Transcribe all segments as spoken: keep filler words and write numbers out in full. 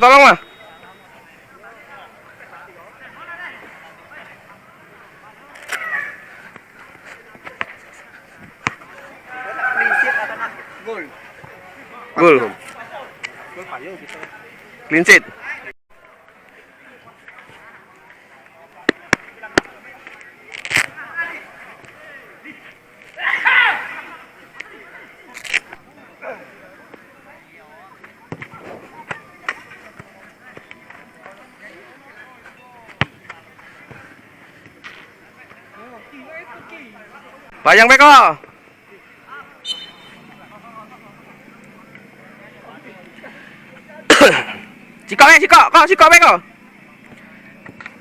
Tolong lah. Gol. Gol. Clean sheet. Bayang beko. Sikok, eh, sikok, kau sikok, beko.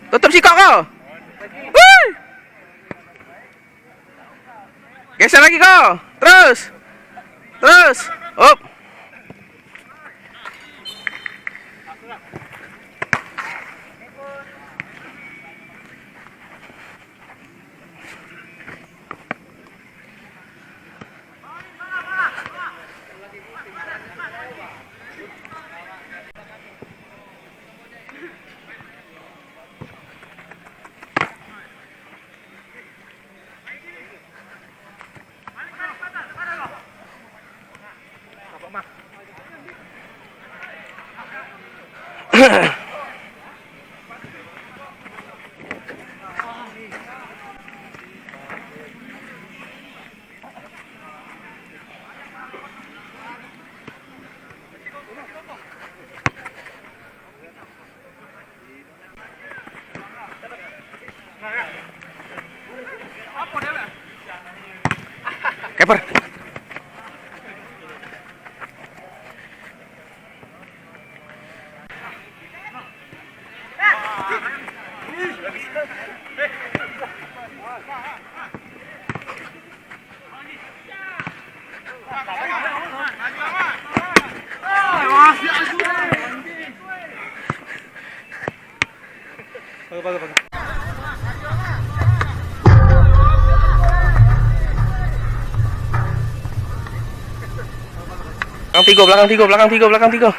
Tutup sikok, kau. Wih. Geser lagi kau. Terus. Terus. Up. Keper. Belakang tigo, belakang tigo, belakang tigo, belakang tigo.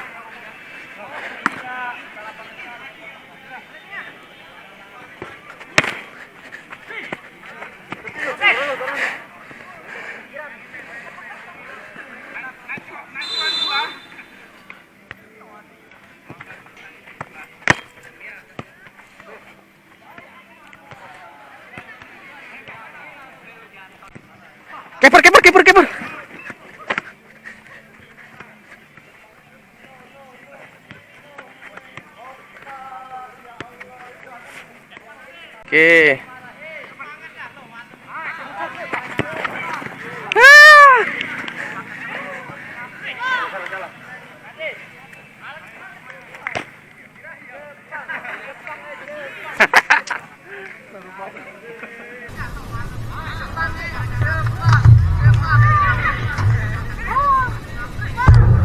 Keper, keper, keper, keper. Oke. Ah.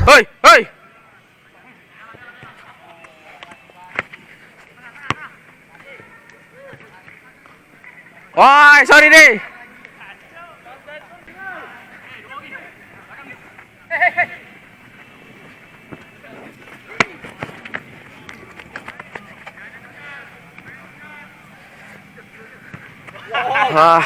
Hoi, hoi. Woi, sorry deh. Wah.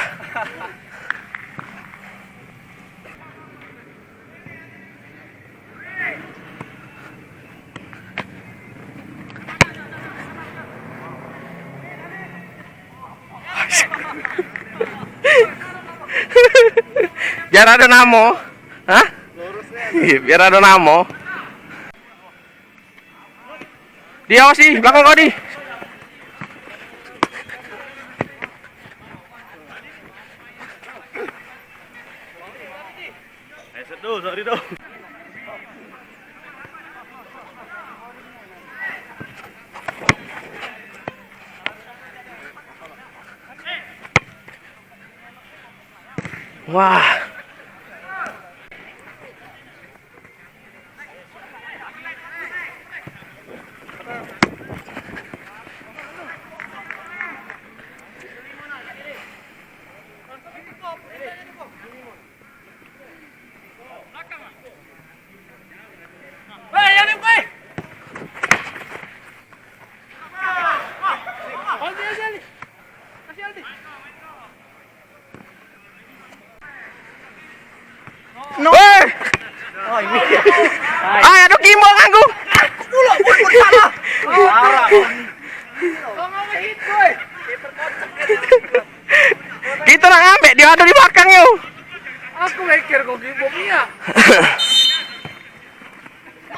Biar ado namo. Hah? Iya, biar ado namo. Di, awas, Di, belakang kau, Di. Headset tu, sorry tu. Wah.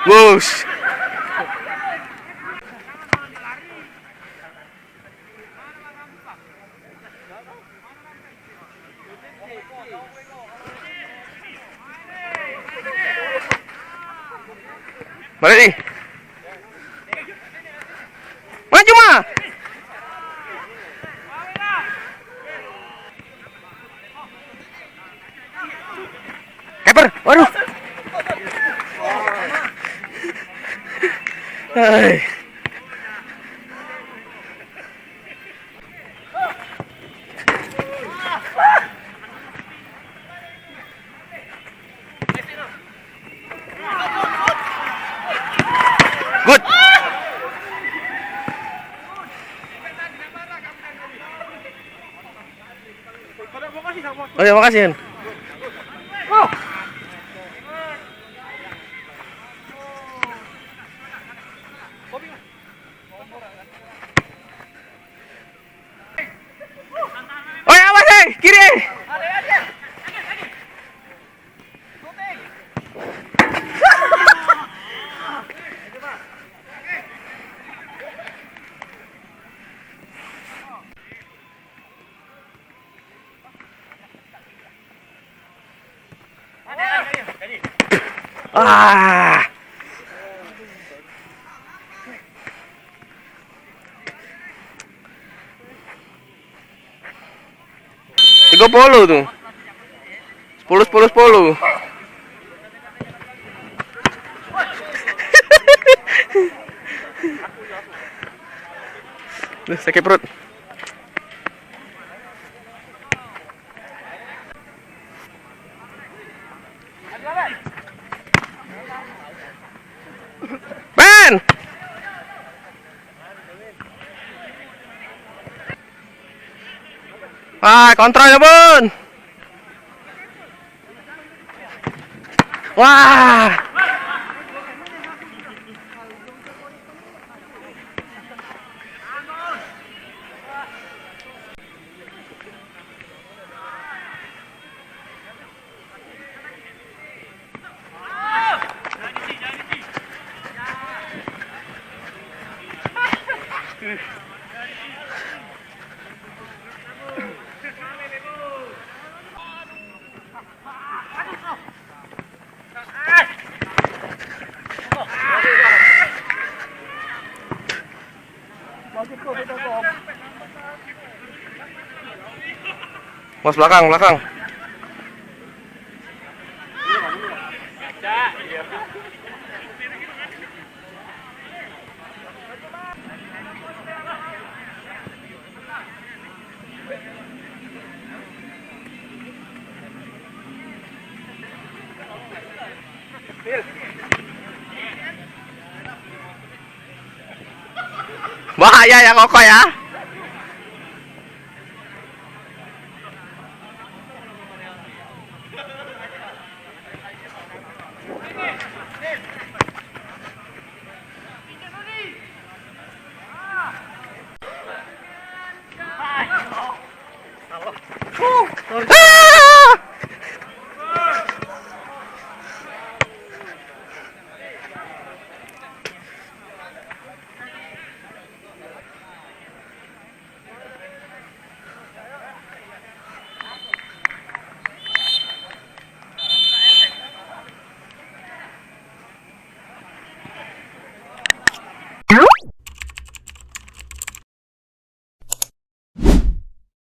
Bus. Balik ni. Maju, Ma. Keper. Waduh. Hai. Good. Oh ya, makasih, Yan. Oi, awas, eh, kiri. Ah. Tiga puluh tu. Sepuluh, sepuluh, sepuluh. Duh, sakit perut. Ben! Wah, kontrol ya, Bun. Wah. Bos, belakang, belakang. Bahaya ya, kokoh ya.